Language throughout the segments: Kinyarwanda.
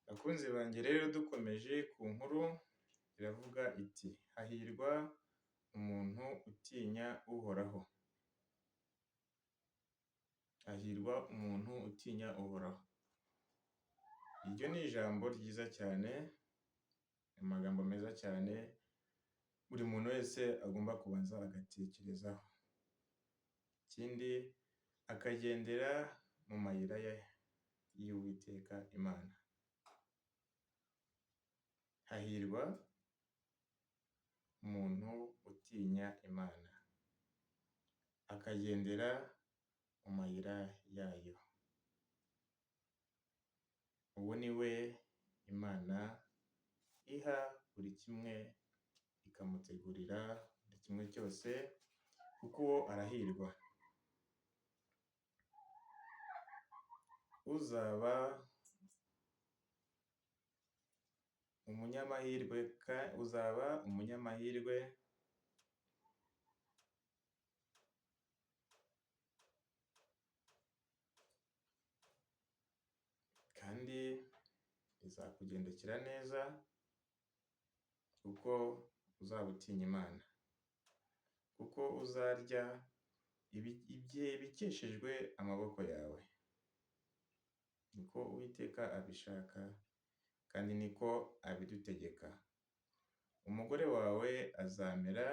Bakunzi banjye rero dukomeje ku nkuru iravuga iti hahirwa umuntu utinya Uhoraho. Hahirwa umuntu utinya Uhoraho. Iryo ni ijambo ryiza cyane, amagambo meza cyane, buri muntu wese agomba kubanza agatekerezaho. Ikindi akagendera mu mayira ye y'Uwiteka Imana. Hahirwa umuntu utinya Imana, akagendera mu mayira yayo. Uwo ni we Imana iha buri kimwe, ikamutegurira buri kimwe cyose, kuko uwo arahirwa. Uzaba umunyamahirwe, uzaba umunyamahirwe kandi bizakugendekera neza kuko uzaba utinya Imana, kuko uzarya ibikeshejwe amaboko yawe. Niko Uwiteka abishaka kandi niko abidutegeka. Umugore wawe azamera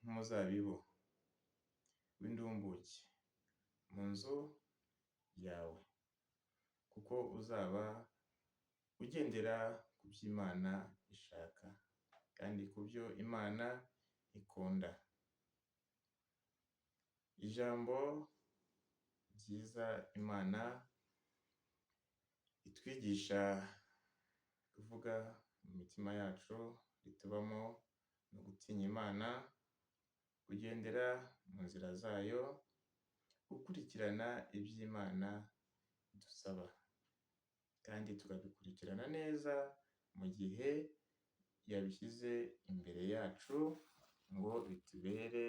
nk'umuzabibu w'indumbuke mu nzu yawe, kuko uzaba ugendera ku byo Imana ishaka kandi ku byo Imana ikunda. Ijambo ryiza Imana itwigisha kuvuga mu mitima yacu ritubamo ni ugutinya Imana, kugendera mu nzira zayo, gukurikirana iby'Imana idusaba kandi tukabikurikirana neza mu gihe yabishyize imbere yacu ngo bitubere.